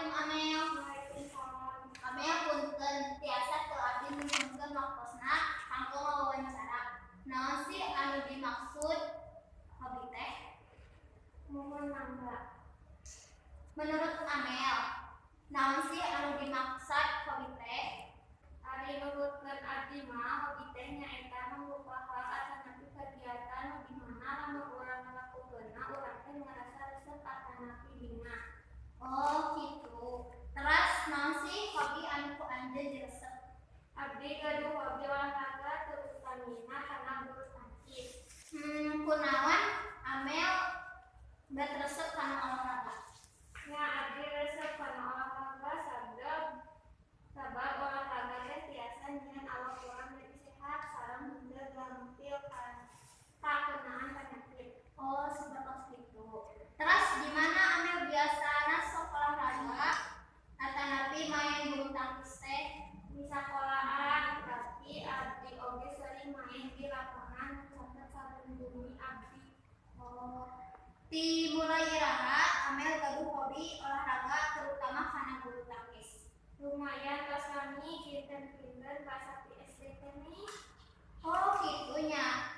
Assalamualaikum, Amel. Waalaikumsalam. Amel, punten, tiasa teu abdi nyuhunkeun waktosna kanggo ngawawancara? Naon sih anu dimaksud hobi teh? Muhun, mangga. Menurut Amel, naon sih anu dimaksud hobi teh? Ari nurutkeun abdi mah, hobi teh nyaeta mangrupa hal atanapi kegiatan nu di mana lamun urang ngalakukeunna, urang teh ngarasa resep atanapi bingah. Oh, gitu. Terus naon sih hobi anu ku anjeun diresep? Abdi gaduh hobi olahraga, terutamina kana bulu tangkis. Kunaon Amel bet resep kana olahraga? Nya, abdi resep kana olahraga sabab sabab olahraga teh tiasa nyieun awak urang jadi sehat sareng henteu gampil kakenaan penyakit. Oh, seperti itu. Terus di mana Amel biasana sok olahraga atanapi main bulu tangkis teh? Di sakolahan, tapi abdi oge sering main di lapangan nu caket sareng bumi abdi. Oh, ti mulai iraha Amel gaduh hobi olahraga, terutama kana bulu tangkis? Lumayan tos lami, kinten-kinten basa ti SD keneh. Oh, gitu nya.